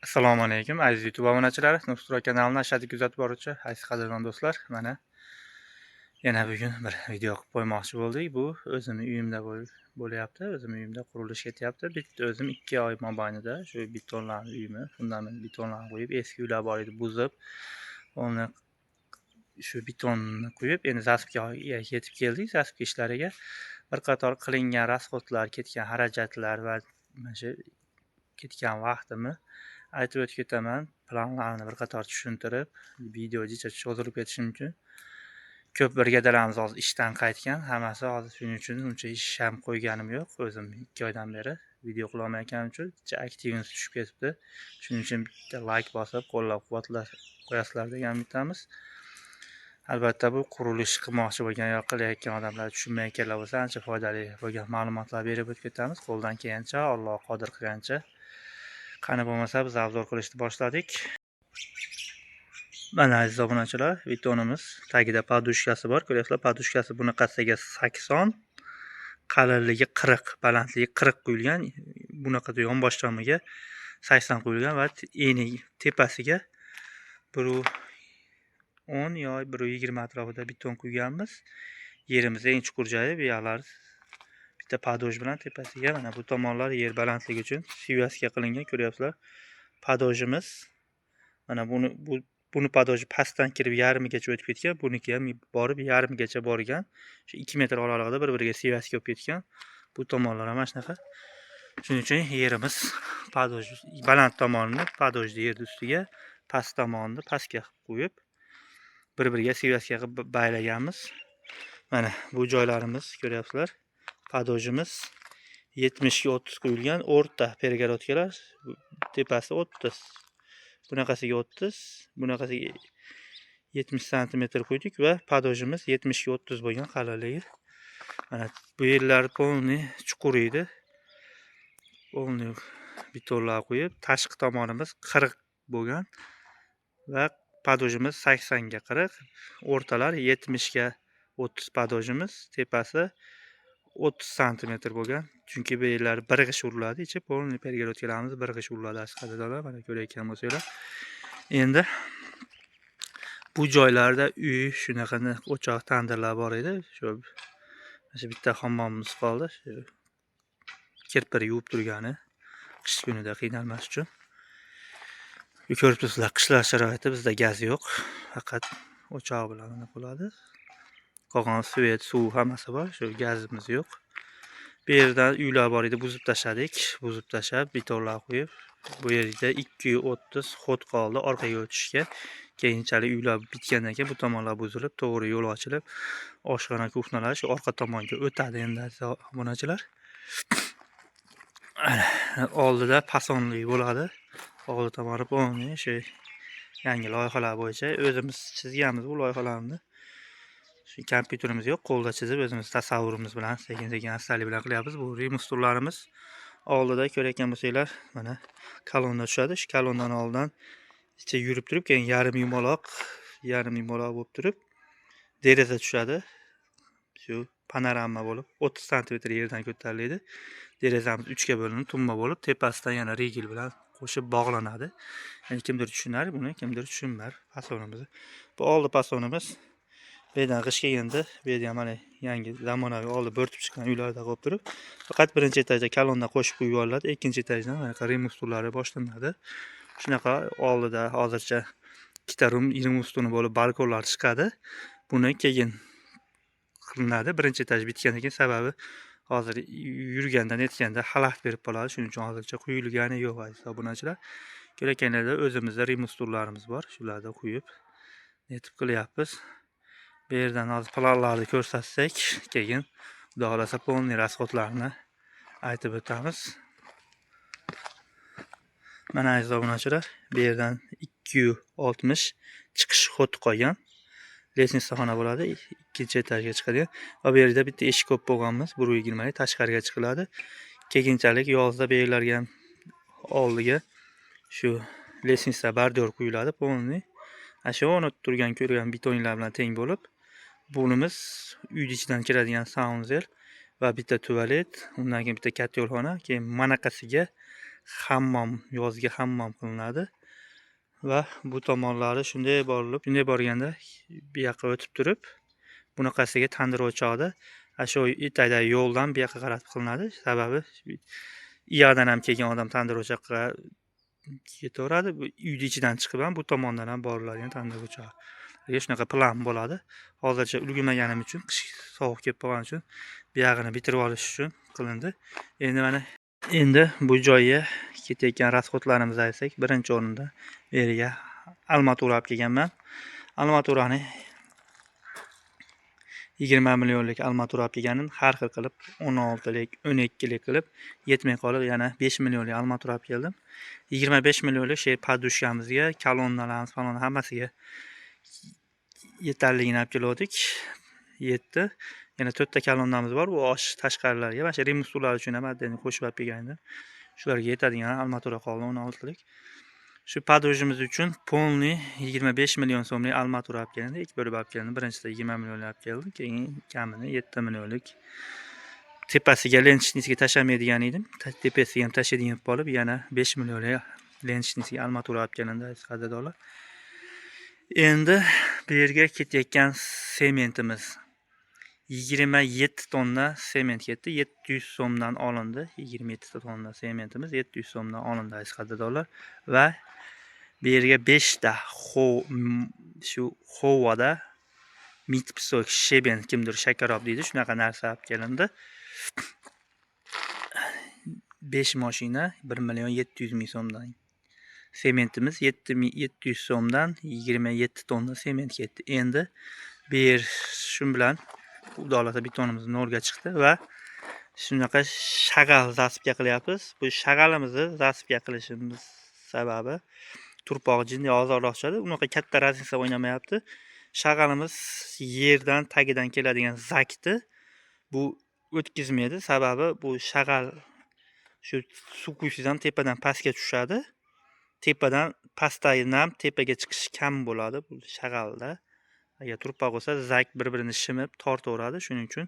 Assalomu alaykum, aziz YouTube obunachilari, Nusro kanalini ashaddiy kuzatib boruvchi aziz qadrdon do'stlar. Mana yana bugun bir video qilib qo'ymoqchi bo'ldik. Bu o'zimni uyimda bo'lyapti. O'zimni uyimda qurilish ketyapti. Bitta o'zim 2 oy mobaynida shu betonlarni uyimi, fundament betonlarni qo'yib, eski uylar bor edi, buzib, uni shu betonni quyib, endi zasipga yetib keldik. Zasipga ishlariga bir qator qilingan rasxodlar, ketgan xarajatlar va mana shu ketgan vaqtimni aytib o'tib ketaman. Planlarni bir qator tushuntirib, video jicha cho'zilib ketishi mumkin. Ko'p brigadarlarimiz hozir ishdan qaytgan, hammasi hozir, shuning uchun uncha ish ham qo'yganim yo'q. O'zim 2 oydan beri video qilolmayotganim uchun jicha aktivimiz tushib ketibdi. Shuning uchun bitta like bosib, qo'llab-quvvatlab qo'yasizlar degan umiddamiz. Albatta bu qurilish qilmoqchi bo'lgan yoki qilayotgan odamlar, tushunmayotganlar bo'lsa, ancha foydali bo'lgan ma'lumotlar berib o'tib ketamiz. Qo'ldan kelgancha, Alloh qodir qilgancha. Qani bo'lmasa biz obzor qilishni boshladik. Mana aziz obunachilar, betonimiz tagida podushkasi bor. Ko'ryapsizlar, podushkasi bunaqasiga 80, qalinligi 40, balandligi 40 quyilgan. Bunaqa yonbosh tomiga 80 quyilgan va eni tepasiga 1,10 yo 1,20 atrofida beton quyganmiz. Yerimiz eng chuqur joyi bu yoqlar bitta podoj bilan tepasiga, mana bu tomonlar yer balandligi uchun svязка qilingan, ko'ryapsizlar. Podojimiz mana buni podoji pastdan kirib yarmigacha o'tib ketgan, buniki ham borib yarmigacha borgan. Shu 2 metr oralig'ida bir-biriga svязка bo'lib ketgan. Bu tomonlar ham mana shunaqa. Shuning uchun yerimiz podoj baland tomonini podojni yerni ustiga, past tomonini pastga qilib qo'yib, bir-biriga svязка qilib baylaganmiz. Mana bu joylarimiz ko'ryapsizlar. Podojimiz 70 ga 30 quyilgan, o'rta перегородка lar tepasi 30. Bunaqasiga 30, bunaqasiga 70 santimetr qo'ydik va podojimiz 70 ga 30 bo'lgan qalinligi. Mana bu yerlar полный chuqur edi. Полный betonlar qo'yib, tashqi tomonimiz 40 bo'lgan va podojimiz 80 ga 40, o'rtalar 70 ga 30 podojimiz, tepasi 30 santimetr bo'lgan. Chunki bu yerlar bir g'isht uriladi, ichi полный перегородка larimiz bir g'isht uriladi, aziz qadrdonlar, mana ko'rayotgan bo'lsanglar. Endi bu joylarda uy shunaqa o'choq, tandirlar bor edi. Shu mana shu bitta hammomimiz qoldi. Shu kirpir yuvib turgani, qish kunida qiynalmas uchun. Ko'rib turibsizlar, qishlar sharoiti, bizda gaz yo'q. Faqat o'choq bilan nima bo'ladi. Qolgan свет, suv hammasi bor, shu gazimiz yo'q. Bu yerdan uylar bor edi, buzib tashladik. Buzib tashlab, betonlar qo'yib, bu yerda 230 ход qoldi orqaga o'tishga. Keyinchalik uylar bitgandan keyin bu tomonlar buzilib, to'g'ri yo'l ochilib, oshxona, кухня lar shu orqa tomonga o'tadi endi, aziz obunachilar. Oldida fasonli bo'ladi. Oldi tomoni полный shu yangi loyihalar bo'yicha o'zimiz chizganmiz bu loyihalarni. Shu kompyuterimiz yo'q, qo'lda chizib, o'zimiz tasavvurimiz bilan sekin-sekin, astalik bilan qilyapmiz. Bu ustullarimiz oldida ko'rayotgan bo'lsanglar, mana kolonna tushadi. Shu kolonnadan oldidan icha yurib turib, keyin yarim yumaloq, yarim yumaloq bo'lib turib deraza tushadi. Shu panorama bo'lib 30 santimetr yerdan ko'tariladi. Derazamiz 3 ga bo'linib, tumba bo'lib, tepasidan yana rigel bilan qo'shib bog'lanadi. Ya'ni kimdir tushunar buni, kimdir tushunmar fasonimizni. Bu oldi fasonimiz. Bu yerdan g'isht kelganda, bu yerda ham mana yangi zamonaviy oldi bo'rtib chiqqan uylarda qolib turib, faqat birinchi etajda kolonna qo'shib qo'yib yuboriladi, ikkinchi etajdan mana rim ustullari boshlanadi. Shunaqa oldida hozircha ikkita rim ustuni bo'lib balkonlar chiqadi. Buni keyin qilinadi. Birinchi etaj bitgandan keyin, sababi hozir yurganda netganda xalaqit berib qoladi. Shuning uchun hozircha quyilgani yo'q, aziz obunachilar. Kerakkanlarda o'zimizda rim ustullarimiz bor. Shularda quyib netib qilyapmiz. Bu yerdan hozir planlarni ko'rsatsak, keyin Xudo xohlasa полный расход larni aytib o'tamiz. Mana aziz obunachilar, bu yerdan 260 chiqish ход qolgan. Лестница xona bo'ladi, ikkinchi etajga chiqadigan va bu yerda bitta eshik qo'yib qo'yganmiz, 1,20 tashqariga chiqiladi. Keyinchalik yozda bu yerlarga ham oldiga shu лестница бордюр quyiladi полный. Ana shu uni turgan ko'rgan betonlar bilan teng bo'lib, bunimiz uyni ichidan kiradigan санузел va bitta tualet, undan keyin bitta katta yo'lxona, keyin manaqasiga Hammom, yozgi hammom qilinadi. Va bu tomonlari shunday borilib, shunday borganda bu yoqqa o'tib turib, bunaqasiga tandir o'choqda shu etagdagi yo'ldan bu yoqqa qaratib qilinadi. Sababi u yoqdan ham kelgan odam tandir o'choqqa ketaveradi. Bu uyni ichidan chiqib ham bu tomondan ham boriladigan tandir o'chog'i. Shunaqa plan bo'ladi. Hozircha ulgurmaganim uchun, qish sovuq kelib qolgani uchun bu yog'ini bitirib olish uchun qilindi. Endi mana endi bu joyga ketayotgan rasxodlarimizni aytsak, birinchi o'rinda bu yerga armatura olib kelganman. Armaturani 20 millionlik armatura olib kelganim, har xil qilib 16lik, 12lik qilib yetmay qolib yana 5 millionlik armatura olib keldim. 25 millionlik shay podushkamizga, kolonnalarimiz falan hammasiga yetarligini olib keldik. Yetdi. Yana 4 ta kolonnamiz bor. Bu osh tashqarilarga, mana shu remontlar uchun ham отдельно qo'shib olib kelgandim. Shularga yetadigan armatura qoldi 16lik. Shu podojimiz uchun polni 25 million so'mlik armatura olib kelindi. Ikki bo'lib olib kelindi. Birinchisida 20 millionlik olib keldim, keyin kamini 7 millionlik. Tepasiga lenchnisiga tashlamaydigan edim. Tepasiga ham tashlaydigan bo'lib, yana 5 millionlik lenchnisiga armatura olib kelindi, aziz qadrdonlar. Endi bu yerga ketayotgan sementimiz 27 tonna sement ketdi. 700 so'mdan olindi. 27 tonna sementimiz 700 so'mdan olindi, aziz qadrdonlar. Va bu yerga 5 ta shu hovada mit pisok sheben kimdir shakarob deydi, shunaqa narsa olib kelindi. 5 mashina 1 million 700 ming so'mdan. Sementimiz 700 so'mdan 27 tonna sement ketdi. Endi bu yer shu bilan xudo xohlasa betonimiz nolga chiqdi va shunaqa shag'al zasipka qilyapmiz. Bu shag'alimizni zasipka qilishimiz sababi turpoq jinday ozodroq tushadi. Unaqa katta razница o'ynamayapti. Shag'alimiz yerdan tagidan keladigan zakni bu o'tkazmaydi. Sababi bu shag'al shu suv quysangiz ham tepadan pastga tushadi. Tepadan pastdagi nam tepaga chiqishi kam bo'ladi bu shag'alda. Agar turpoq bo'lsa, zak bir-birini shimib tortaveradi. Shuning uchun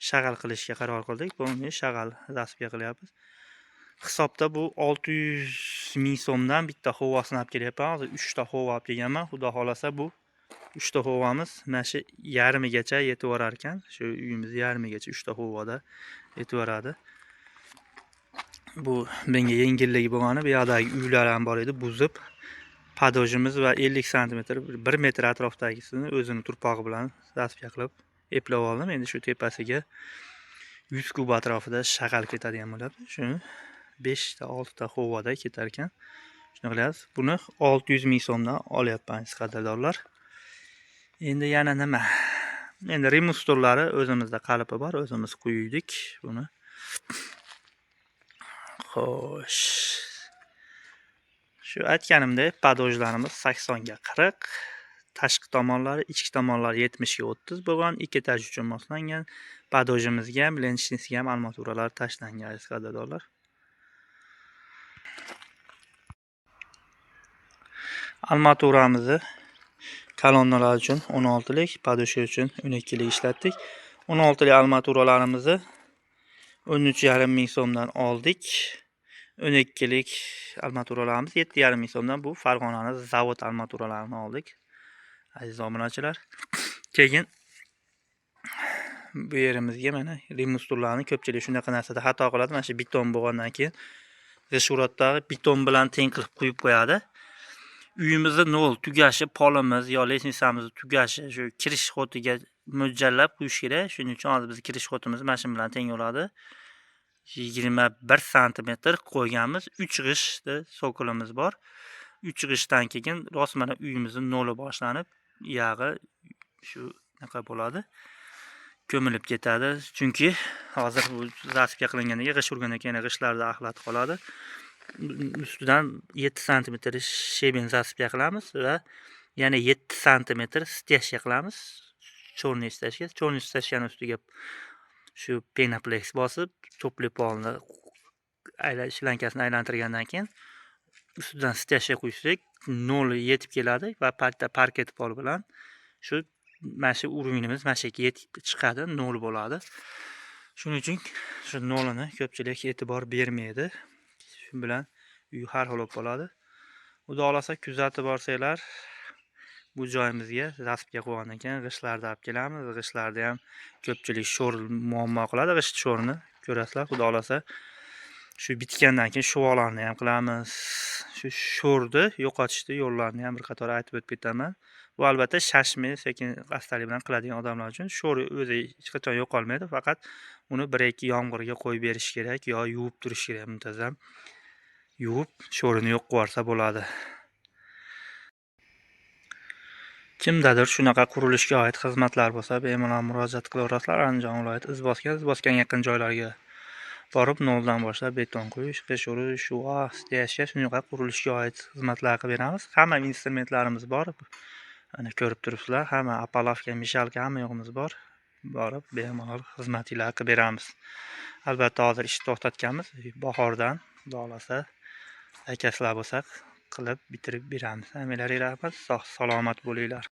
shag'al qilishga qaror qildik. Buni shag'al zasipka qilyapmiz. Hisobda bu 600 ming so'mdan bitta hovasini olib kelyapman. Hozir 3 ta hova olib kelganman. Xudo xolasa bu 3 ta hovamiz mana shu yarmigacha yetib borar ekan. Shu uyimiz yarmigacha 3 ta hovada yetib boradi. Bu menga yengilligi bo'lgani, bu yoqdagi uylar ham bor edi, buzib podojimiz va 50 santimetr, 1 metr atrofdagisini o'zini turpog'i bilan zasipka qilib eplab oldim. Endi shu tepasiga 100 kub atrofida shag'al ketadigan bo'ladi. Shuni 5 ta 6 ta hovada ketar ekan. Shuni qilyapmiz. Buni 600 ming so'mdan olyapman, aziz qadrdonlar. Endi yana nima? Endi remont stollari o'zimizda qalipi bor, o'zimiz quydik buni. Xo'sh. Shu aytganimdek, podojlarimiz 80 ga 40, tashqi tomonlari, ichki tomonlari 70 ga 30 bo'lgan, ikki etaj uchun moslangan. Podojimizga ham, lenchnisiga ham armaturalar tashlangan, aziz qadrdonlar. Armaturamizni kolonnalar uchun 16lik, podosha uchun 12lik ishlatdik. 16lik armaturalarimizni 13,5 ming so'mdan oldik. 12lik armaturalarimiz 7,5 ming so'mdan, bu Farg'onani zavod armaturalarini oldik, aziz obunachilar. Keyin bu yerimizga mana remonsturlarni ko'pchilik shunaqa narsada xato qiladi. Mana shu beton bo'lgandan keyin g'isht beton bilan teng qilib quyib qo'yadi. Uyimizni nol tugashi, polimiz yo lestnitsamiz tugashi shu kirish xodiga mo'ljallab qo'yish kerak. Shuning uchun hozir biz kirish xodimiz mana shu bilan teng bo'ladi. 21 santimetr qo'yganmiz. 3 g'ishtli sokolimiz bor. 3 g'ishtdan keyin rost mana uyimizning noli boshlanib, yog'i shu naqa bo'ladi. Ko'milib ketadi. Chunki hozir bu zasipka qilingandan keyin g'isht urgandan keyin g'ishtlarda axlat qoladi. Ustidan 7 santimetr sheben zasipka qilamiz va yana 7 santimetr stяжка qilamiz. Chorniy stяжка, chorniy stяжкani ustiga shu penoplex bosib, to'pli polni shlankasini aylantirgandan keyin ustidan stяжка qo'ysak, nol yetib keladi va parket pol bilan shu mana shu uruvinimiz mana shu yerga yetib chiqadi, nol bo'ladi. Shuning uchun shu nolini ko'pchilik e'tibor bermaydi. Shu bilan Uy har xil bo'lib qoladi. Xudo xohlasa kuzatib borsanglar, bu joyimizga zaspga qo'ygandan keyin g'ishtlarni olib kelamiz. G'ishtlarda ham ko'pchilik sho'r muammo qiladi, g'isht sho'rini ko'rasizlar. Xudo xohlasa shu bitgandan keyin shuvolarni ham qilamiz. Shu sho'rni yo'qotishni yo'llarini ham bir qator aytib o'tib ketaman. Bu albatta shashmay, sekin astalik bilan qiladigan odamlar uchun sho'r o'zi hech qachon yo'qolmaydi, faqat uni 1-2 yomg'irga qo'yib berish kerak yo yuvib turish kerak, muntazam yuvib sho'rini yo'q qilib yuborsa bo'ladi. Kimdadir shunaqa qurilishga oid xizmatlar bo'lsa, bemalol murojaat qilaverasizlar. Andijon viloyati Izboskan, Izboskan yaqin joylarga borib noldan boshlab beton quyish, qish urish, shuva, deyashga shunaqa qurilishga oid xizmatlar qilib beramiz. Hamma instrumentlarimiz bor. Mana ko'rib turibsizlar, hamma apalavka, mishalka hamma yo'g'imiz bor. Borib bemalol xizmatinglar qilib beramiz. Albatta hozir ishni to'xtatganmiz. Bahordan xudo xohlasa akaslar bo'lsak qilib bitirib beramiz. Hammalaringga rahmat, sog' salomat bo'linglar.